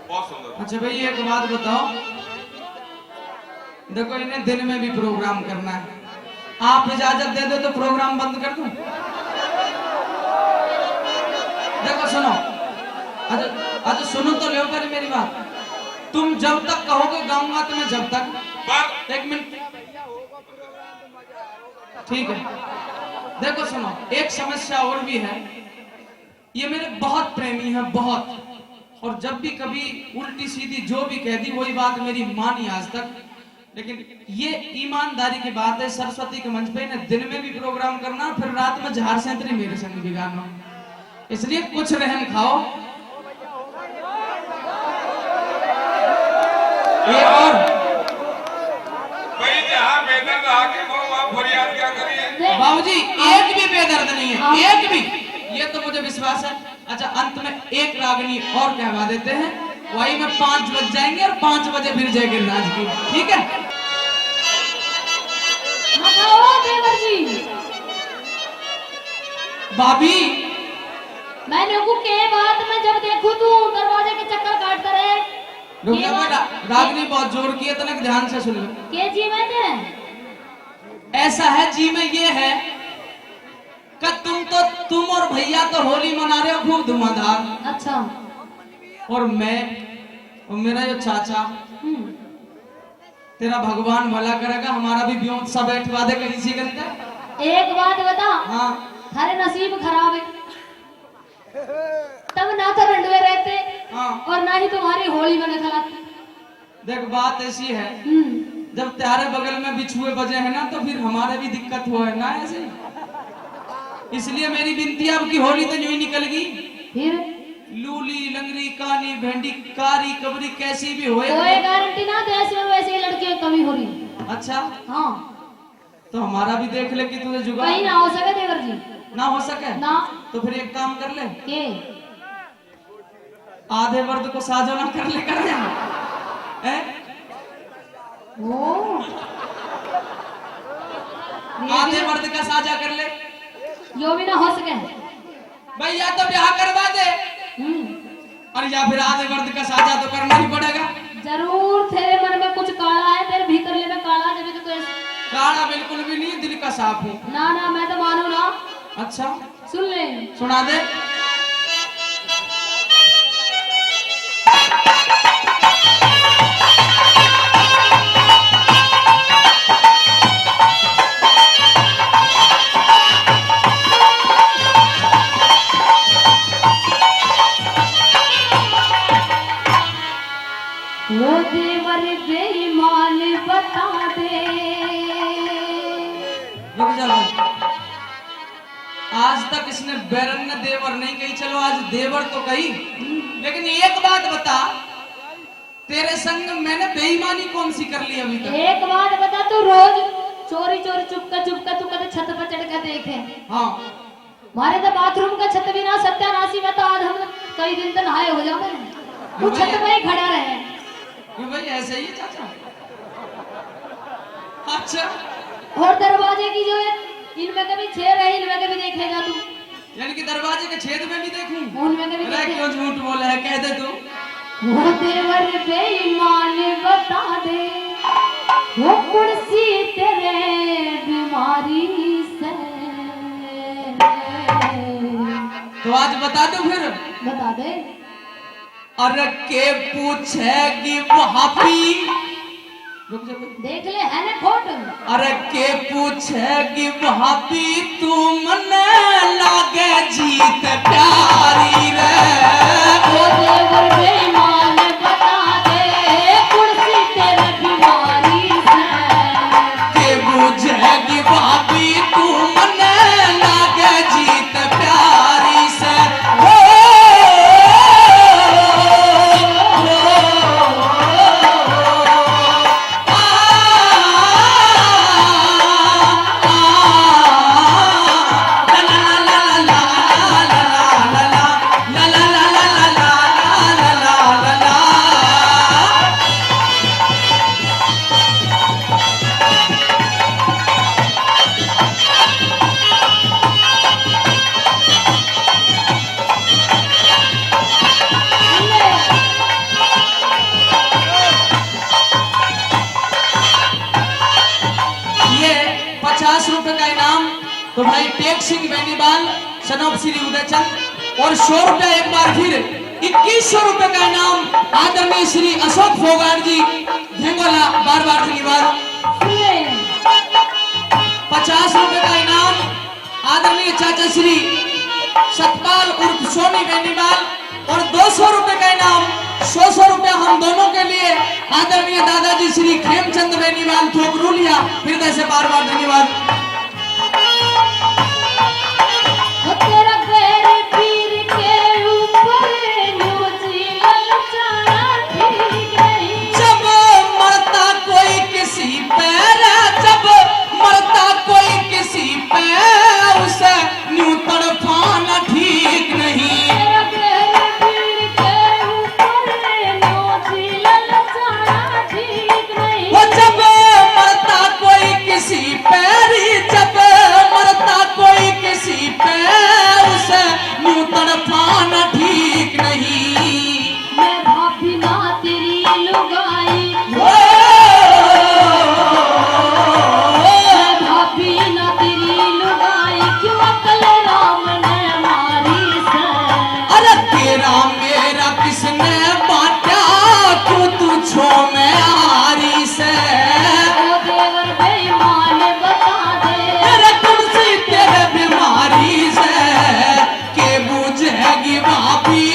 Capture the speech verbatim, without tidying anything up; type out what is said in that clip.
बहुत सुंदर। अच्छा भाई, एक बात बताओ, देखो, इन्हें दिन में भी प्रोग्राम करना है, आप इजाजत दे दो तो प्रोग्राम बंद कर दूं? देखो, सुनो, अच्छा, अच्छा, सुनो तो लो पहले मेरी बात। तुम जब तक कहोगे गाऊंगा तुम्हें, जब तक। पर एक मिनट, ठीक है, देखो, सुनो, एक समस्या और भी है। ये मेरे बहुत प्रेमी हैं, बहुत। और जब भी कभी उल्टी सीधी जो भी कह दी, वही बात मेरी मानी आज तक। लेकिन ये ईमानदारी की बात है, सरस्वती के मंच पे इन्हें दिन में भी प्रोग्राम करना, फिर रात में झार सेंतरी मेरे संग भी गाना। इसलिए कुछ रहम खाओ। ये और भाई, जहाँ बेदर्द आके वो वहाँ फरियाद क्या करिए? बाबूजी, एक भी बेदर्द नहीं है, हाँ। एक भी। ये तो मुझे विश्वास है। अच्छा, अंत में एक रागनी और कहवा देते हैं, वही में पाँच बज जाएंगे और पाँच बजे फिर जय गिरिराज की, ठीक है? हाँ, गाओ देवर जी। भाभी। मैंने को के बात में जब देखूं तू दरवाजे के चक्कर काटता रहे। रुक के जा बात? बेटा, रागनी बहुत जोर की है, तनक ध्यान से सुन लो। के जी में थे? ऐसा है जी में ये है कि तुम तो, तुम और भैया तो होली मना रहे हो खूब धुआंधार। अच्छा। और मैं, और मेरा जो चाचा, हम्म। तेरा भगवान भला करेगा, हमारा भी ब्योंत सा बैठवा दे कहीं सी करके। एक बात बता। हाँ। थारे नसीब खराब है, तब ना तो रंडवे रहते, हाँ। और ना ही तुम्हारी होली बने खलाते। देख, बात ऐसी है, हम्म। जब त्यारे बगल में बिछुए बजे हैं ना, तो फिर हमारे भी दिक्कत हुआ है ना ऐसे। इसलिए मेरी बिनती, अब की होली तो यूं ही निकल गई। फिर? लूली, लंगरी, काली, भेंडी, कारी, कबरी, कैसी भी होए। कोई गारंटी ना, देश में वैसे ही लड़कियों की कमी हो रही। अच्छा। हाँ। तो हमारा भी देख ले कि तुझे जुगाड़ कहीं ना हो सके देवर जी। ना हो सके? ना। तो फिर एक काम कर ले। के? आधे मर्द को साजो ना कर ले, कर ले। हैं? ओ। आधे मर्द का साजा कर ले। यो भी ना हो सके। भाई, या तो ब्याह करवा दे। हम्म। और या फिर आधे मर्द का साजा तो करना ही पड़ेगा। जरूर, तेरे मन में कुछ काला है, तेरे भीतरले में काला, जब तो तू ऐसे काला बिल्कुल भी नहीं, दिल का साफ हूँ। ना, ना, मैं तो मानू ना। अच्छा। सुन ले। सुना दे। वो देवर बेईमान बता दे। रुक जा भाई। आज तक इसने बैरन ने देवर नहीं कही, चलो आज देवर तो कही, लेकिन एक बात बता, तेरे संग मैंने बेईमानी कौन सी कर ली अभी तक? एक बात बता, तू रोज चोरी चोरी चुपका चुपका तू कदे छत पर चढ़ के देखे? हाँ। मारे तो बाथरूम का छत भी ना सत्यानाशी, मैं तो आज हम कई दिन तो नहाए हो जावे। तू छत पे ही खड़ा रहे। क्यों भाई, ऐसे ही है चाचा? अच्छा। और दरवाजे की जो है, इनमें कभी छेद है, इनमें कभी देखेगा तू। यानी कि दरवाजे के छेद में भी देखूं? उनमें कभी अरे देखे। क्यों झूठ बोला है, कह दे तू। वो देवर बेईमान बता दे, वो कुर्सी तेरे बीमारी से। तो आज बता दूं फिर? बता दे। अरे के पूछेगी भाभी। रुक जा भाई। देख ले, है ना खोट? अरे के पूछेगी भाभी, तू मन्ने लागे जीत प्यारी रे। ओ देवर बेईमान बता दे, कुर्सी तेरे बीमारी से। के बुझेगी भाभी, तू मन्ने लागे जीत प्यारी से। हो, हो, हो, हो। तो भाई टेक सिंह बेनीवाल, son of श्री उदयचंद, और सौ रुपया एक बार फिर, इक्कीस सौ रुपए का इनाम आदरणीय श्री अशोक फोगाट जी, धेंगोला, बार बार धन्यवाद। पचास रुपए का इनाम आदरणीय चाचा श्री सतपाल उर्फ सोनी बेनीवाल, और दो सौ रुपए का इनाम, सौ सौ रुपया हम दोनों के लिए आदरणीय दादाजी श्री खेमचंद बेनीवाल थोक रूलिया, हृदय से बार बार धन्यवाद। तेरा गैर पीर के ऊपर न्यू जी ललचाना ठीक नहीं। जब मरता कोई किसी पे रे, जब मरता कोई किसी पे, उसे न्यू तड़फाना ठीक नहीं। तेरा गैर पीर के ऊपर न्यू जी ललचाना ठीक नहीं। वो जब मरता कोई किसी पे रे, जब मरता कोई किसी पे, उसे न्यू तड़फाना ठीक नहीं। मैं भाभी ना तेरी लुगाई, ओ, मैं भाभी ना तेरी लुगाई, क्यों अकल राम ने मारी से। अरे तेरा मेरा किसने बांटा, क्यों तू छो में हारी से। ओ देवर बेईमान बता दे, अरे कौन सी तेरे बीमारी से, के बूझेगी भाभी